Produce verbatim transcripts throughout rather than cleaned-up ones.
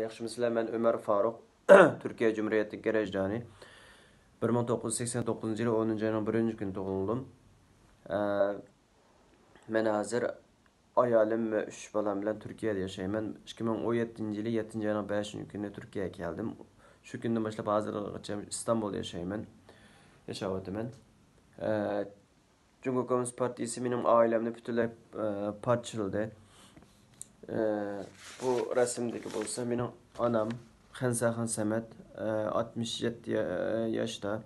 ياخشىمۇسىلەر؟ مەن ئۆمەر فاروق، تۈركىيە جۇمھۇرىيىتى گېرەجدانى. بىر مىڭ توققۇز يۈز سەكسەن توققۇزىنچى يىلى ئونىنچى ئاينىڭ بىرىنچى كۈنى تۇغۇلدۇم. ئە، مەن ھازىر ئايالىم ۋە ئۈچ بالام بىلەن تۈركىيەدە ياشايمەن. ئىككى مىڭ ئون يەتتىنچى يىلى يەتتىنچى ئاينىڭ بەشىنچى كۈنى تۈركىيەگە كەلدىم. شۇ كۈندىن باشلاپ ھازىرغىچە ئىستانبۇلدا ياشايمەن، ياشاۋاتىمەن. ئە، جۇڭگو كوممۇنىست پارتىيىسى مېنىڭ ئائىلەمنى پۈتۈنلەي، ئە، پارچىلىدى. ئە، بۇ رەسىمدىكى بولسا مېنىڭ ئانام خەنساخان سەمەت، ئە، ئاتمىش يەتتە يا-، ياشتا.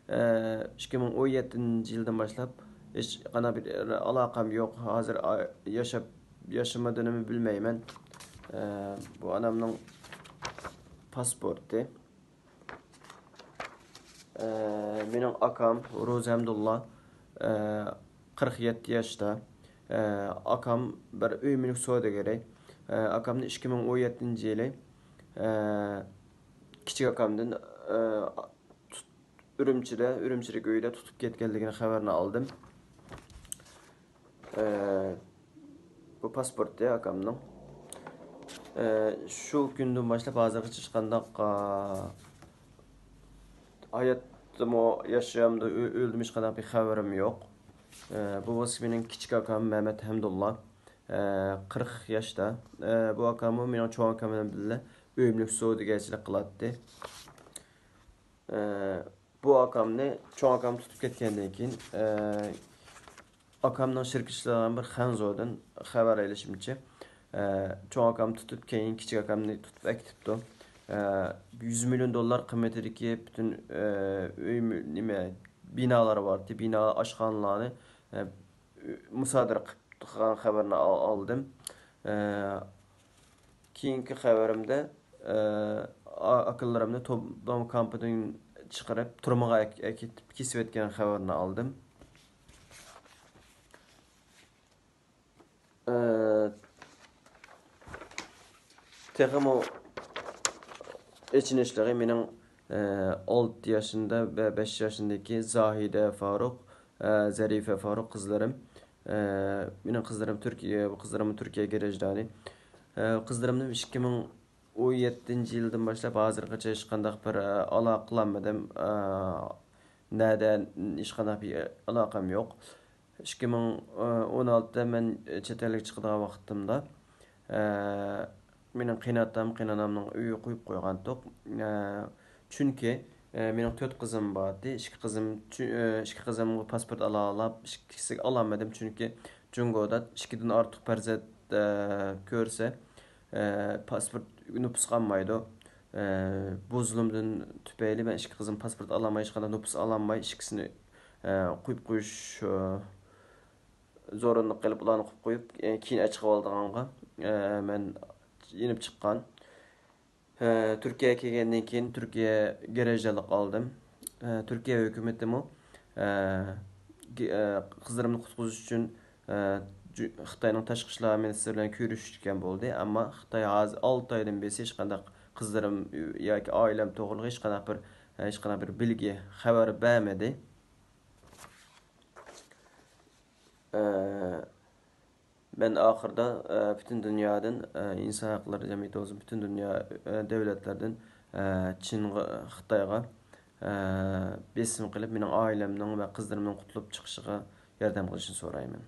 ئە، ئىككى مىڭ ئون يەتتىنچى يىلدىن باشلاپ ھېچقانداق بىر ئالاقەم يوق. ھازىر ئا-، ياشاپ، ياشىمىدىنىمۇ بىلمەيمەن. ئە، بۇ ئانامنىڭ پاسپورتى. ئە، مېنىڭ ئاكام روزى ھەمدۇللا، ئە، قىرىق يەتتە ياشتا. ئە، ئاكام بىر ئۆي مۈلۈك سودىگىرى. ئە، ئاكامنى ئىككى مىڭ ئون يەتتىنچى يىلى، ئە، كىچىك ئاكامدىن، ئە، تۇت-، ئۈرۈمچىدە، ئۈرۈمچىدىكى ئۆيىدە تۇتۇپ كەتكەنلىكىنى خەۋەرنى ئالدىم. ئە، بۇ پاسپورتى ئاكامنىڭ. ئە، شۇ كۈندىن باشلاپ ھازىرغىچە ھېچقانداق، ئا، ھاياتتىمۇ، ياشامدۇ، ئۆ-، ئۆلدىمۇ ھېچقانداق بىر خەۋىرىم يوق. ئە، بۇ بولسا مېنىڭ كىچىك ئاكام مەمەت ھەمدۇللا. ئە، قىرىق ياشتا. ئە، بۇ ئاكاممۇ مېنىڭ چوڭ ئاكام بىلەن بىللە ئۆي مۈلۈك سودىگەرچىلىك قىلاتتى. ئە، بۇ ئاكامنى چوڭ ئاكام تۇتۇپ كەتكەندىن كېيىن، ئە، ئاكامنىڭ شېرىكى ئىشلەيدىغان بىر خەنزۇدىن خەۋەر ئېلىشىمچە، ئە، چوڭ ئاكام تۇتۇپ، كېيىن كىچىك ئاكامنى تۇتۇپ ئەكېتىپتۇ. ئە، يۈز مىليون دوللار قىممىتىدىكى پۈتۈن، ئە، ئۆي، نېمە، بىنالار بار ئىدى، بىنا، ئاشخانىلارنى، ئە، مۇسادىرە قىلىپ قىلغان خەۋىرىنى ئال-، ئالدىم. ئە، كېيىنكى خەۋىرىمدە، ئە، ئا-، ئاكىلىرىمنى توبام كامپىدىن چىقىرىپ، تۈرمىگە ئەك-، ئەكېتىپ كېسىۋەتكەن خەۋىرىنى ئالدىم. ئە، تېخىمۇ ئېچىنىشلىقى، مېنىڭ، ئە، ئالتە ياشىندا ۋە بەش ياشىندىكى زاھىدە فاروق، ئە، زەرىفە فاروق قىزلىرىم. ئە، مېنىڭ قىزلىرىم تۈركىيە، بۇ قىزلىرىم تۈركىيە گېرەجدانى. ئە، قىزلىرىمنى ئىككى مىڭ ئون يەتتىنچى يىلدىن باشلاپ ھازىرغىچە ھېچقانداق بىر، ئە، ئالاقە قىلالمىدىم. ئە، نەدە، ھېچقانداق بىر ئالاقەم يوق. ئىككى مىڭ ئون ئالتىدە مەن چەت ئەلگە چىقىدىغان ۋاقتىمدا، ئە، مېنىڭ قېيىنئاتام، قېيىنئانامنىڭ ئۆيىگە قويۇپ قويغانتۇق. ئە، چۈنكى، ئە، مېنىڭ تۆت قىزىم بار ئىدى. ئىككى قىزىم، چۈ-، ئە، ئىككى قىزىمغا پاسپورت ئالالاپ، ئىككىسىگە ئالالمىدىم. چۈنكى جۇڭگودا ئىككىدىن ئارتۇق پەرزەنت، ئە، كۆرسە، ئە، پاسپورت نوپۇسقا ئالمايدۇ. ئە، بۇ زۇلۇمدىن تۈپەيلى مەن ئىككى قىزىم پاسپورت ئالالماي، ھېچقانداق نوپۇس ئالالماي، ئىككىسىنى، ئە، قويۇپ قويۇش، ئە، زورۇنلۇق قىلىپ، ئۇلارنى قويۇپ قويۇپ، ئە، كېيىن ئەلچى قىلىۋالىدىغانغا، ئە، مەن يېنىپ چىققان. ئە، تۈركىيەگە كەلگەندىن كېيىن تۈركىيە گېرەجدانلىق ئالدىم. ئە، تۈركىيە ھۆكۈمىتىمۇ، ئە، گې-، ئە، قىزلىرىمنى قۇتقۇزۇش ئۈچۈن، ئە، جۇ-، خىتاينىڭ تاشقى ئىشلار مىنىستىرى بىلەن كۆرۈشۈشكەن بولدى. ئەمما خىتاي ھازىر ئالتە ئايدىن بېسى ھېچقانداق قىزلىرىم ياكى ئائىلەم توغرىلىق ھېچقانداق بىر، ھېچقانداق بىر بىلگە، خەۋەر بەرمىدى. ئە، مەن ئاخىرىدا، ئە، پۈتۈن دۇنيادىن، ئە، ئىنسان ھەقلىرى جەمئىيىتى بولسۇن، پۈتۈن دۇنيا، ئە، دۆلەتلىرىدىن، ئە، چىنغا، خىتايغا، ئە، بېسىم قىلىپ، مېنىڭ ئائىلەمنىڭ ۋە قىزلىرىمنىڭ قۇتۇلۇپ چىقىشىغا ياردەم قىلىشىنى سورايمەن.